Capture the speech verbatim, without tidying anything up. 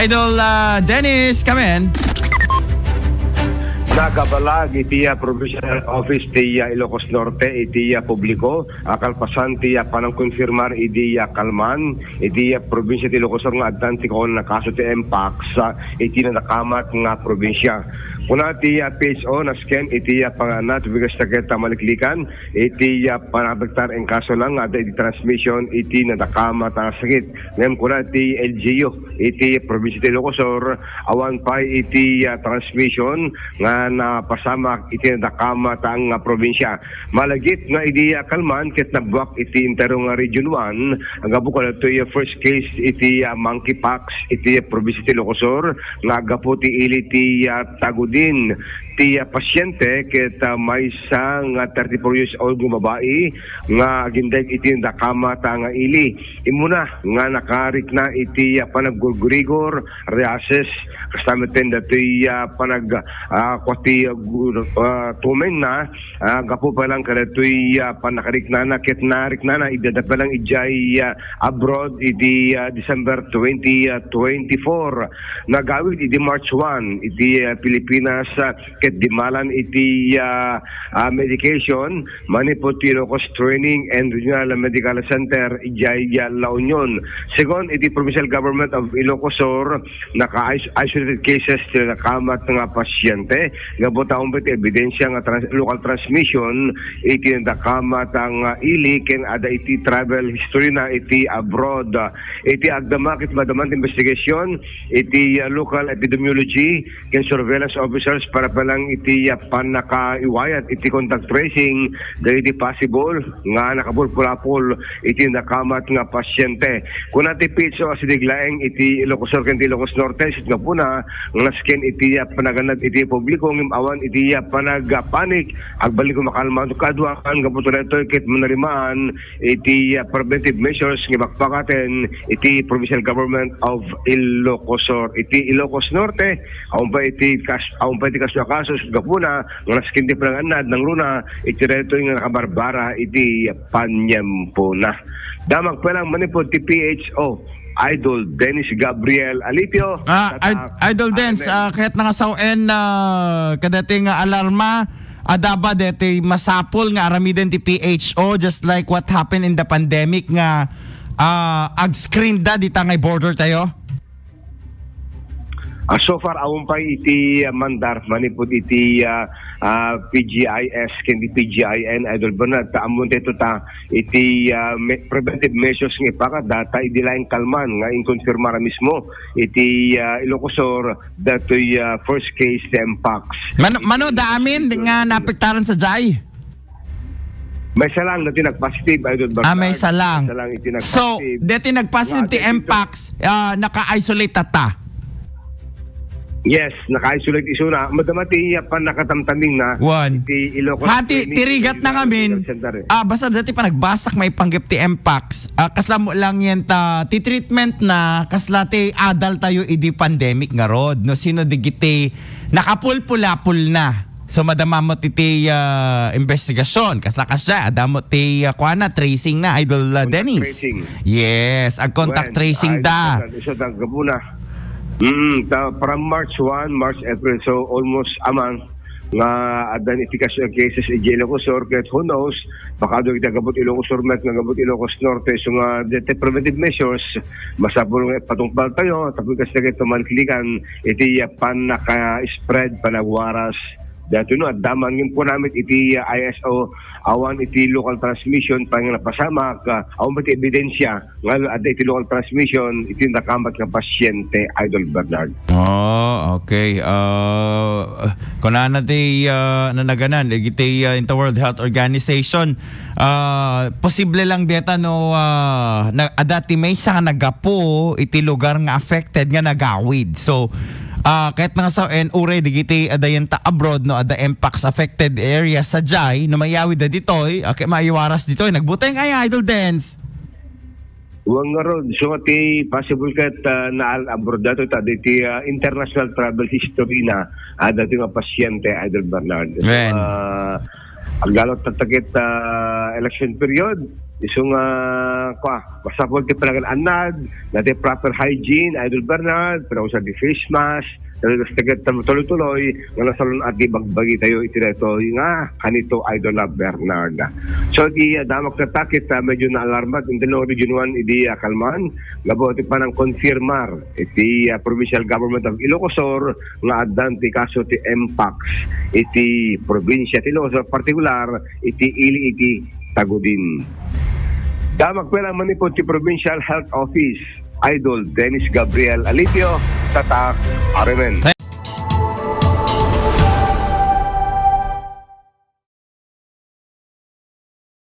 Idol, ah, Dennis, come in. Nakabalag iti, ah, Provincial Health Office ti, ah, Ilocos Norte iti, ah, publiko, ah, kalpasan ti, ah, panangkonfirmar idi, ah, kalman iti, ah, probinsia ti Ilocos Sur nga addan ti kaunana kaso ti Mpox, ah, iti nadakamat nga probinsia. Kuna ti, ah, P H O, nasken iti, ah, pangannad, bigas ta ket, ah, maliklikan iti, ah, panabagtar en kaso lang nga adda iti transmission iti nadakamat nga sakit. Ngem kuna ti L G U iti probinsia ti Ilocos Sur, awan pay iti, ah, transmission nga napasamak iti nadakamat nga probinsia. Malagip nga idi, ah, kalman ket nabbuak iti entero nga Region one, gapu kadagitoy, ah, first case iti, ah, monkeypox iti probinsia ti Ilocos Sur nga aggapu ti ili ti, ah, Tagudin ti, ah, pasyente ket, ah, maysa nga thirty-four years old nga babai nga agindeg iti nadakamat nga ili. Immuna nga nakarikna iti, ah, panaggurgurigor, rashes, kasta met datoy, ah, panag, ah, kua ti, ah, gu-, ah, tumengna, ah, gapu pa lang kadatoy, ah, panakariknana ket nariknana idi adda pa lang idiay, ah, abroad idi, ah, December twenty, ah, twenty-four. Nagawid idi March one iti, ah, Pilipinas, ah, ket dimalan iti, ah, ah, medication manipud ti Ilocos Training and Regional Medical Center idiay, ah, La Union. Segun iti Provincial Government of Ilocos Sur, naka-is-, isolated cases ti nadakamat nga pasyente. Gapu ta awan pay ti ebidensia nga trans-, local transmission iti nadakamat nga ili ken adda iti travel history na iti abroad. Iti agdama ket madama ti investigasyon iti, ah, local epidemiology ken surveillance officers para pa lang iti, ah, pannakaiwayat iti contact tracing dagiti possible nga nakapulpulapol iti nadakamat nga pasyente. Kuna ti P H O a sidig laeng iti Ilocos Sur ken ti Ilocos Norte, isut' gapuna nga nasken iti, ah, panagannad iti publiko ngem awan iti, ah, panagpanik. Agbalin a makalma ti kaaduan gapu ta daytoy ket manarimaan iti, ah, preventive measures nga ipakpakaten iti Provincial Government of Ilocos Sur. Iti Ilocos Norte, awan pay iti kas-, awan pay iti kasu a kaso, isut' gapuna nga nasken ti panagannad nangruna iti daytoy nga nakabarbara iti paniempona. Damag pa lang manipud ti P H O, Idol Dennis Gabriel Alipio. Ah, Id-, Idol Dens, ah, ket nangasawen, ah, kadati nga alarma, adda ba deti masapul nga aramiden ti P H O, just like what happened in the pandemic nga, ah, ag-screen da dita nga border tayo? Ah, so far, awan pay iti, ah, mandar manipud iti, ah, ah, P G I S ken di P G I N, Idol Bernard, ta ammon tayo ta iti, ah, me-, preventive measures nga ipakada, ta idi laeng kalman nga inkonfirmar mismo iti, ah, Ilocos Sur, datoy, ah, first case ti Mpox. Mano, mano, daamin nga napektaran sadiay? Maysa lang dati nagpositive, Idol Bernard. Ah, maysa lang. Maysa lang iti nagpositive. So, dati nagpositive ti Mpox, ah, naka-isolate tatta? Yes, naka-isolate isuna. Madama ti, ah, pannakatamtamingna iti Ilocos Training Regional Medical Center, eh. Ah, basta dati pa nagbasak maipanggep ti Mpox. Ah, kasla mo lang yan ta, ti treatment na, kasla ti adal tayo idi pandemic ngarud. No, sino digiti nakapulpulapol na. So, madama mo ti, ti, ah, investigasyon. Kasla kasla, adda mo ti, ah, kuana, tracing na, Idol, ah, Dennis. Contact tracing. Yes, ag-contact tracing da. Wen, ay, iso ta, iso ta gapuna. Mm, ta, from March one, March, April, so almost a month nga addan iti kas-, cases iti Ilocos Sur, ket who knows, baka adu iti agabut Ilocos Sur met nga agabut Ilocos Norte, so nga, deti preventive measures, masapul nga ipatungpal tayo, tapno kasla ket tumaliklikan iti, ah, pannaka-spread, panagwaras, daytoy no, adda man, ngem kunamit iti, ah, I S O, awan iti local transmission, pay nga napasamak, ah, awan pay ti ebidensia nga adda iti local transmission iti nakamat nga pasyente, Idol Bernard. Oh, okay. Ah, kunana ti, ah, nanaganan, dagiti, ah, into World Health Organization, ah, posible lang deta no, ah, na, adda ti maysa nga naggapu iti lugar nga affected nga nagawid. So, ah, ket nangasawen, uray dagiti adda yenta abroad, no, adda Mpox affected area sadiay, no, mayawid da ditoy, ah, ket maiwaras ditoy. Nagbuteng ay, Idol Dens. Wen ngarud, so ti possible ket, ah, naal abroad dato ta diti, ah, international travel history na, ah, dati nga pasyente, Idol Bernard. So, wen, ah, aglalot tatta ket, ah, election period, Isu nga, kwa, masapul ti panagan-annad, nga ti proper hygiene, Idol Bernard, panausar ti face mask, tapos tagat tuloy-tuloy, nga nasalun-at ti bagbagi tayo, iti daytoy nga, kanito, Idol na Bernard. So, iti, ah, damag ta takit, ah, medyo naalarmat, iti Region one, idi, ah, Kalman, labaw ti panang-confirmar, iti, ah, Provincial Government of Ilocos Sur, nga addan ti kaso ti Mpox, iti probinsya ti Ilocos Sur, partikular, iti ili iti Tagudin. Damag pay lang manipud ti Provincial Health Office, Idol Dennis Gabriel Alipio, Tatak, Arimen.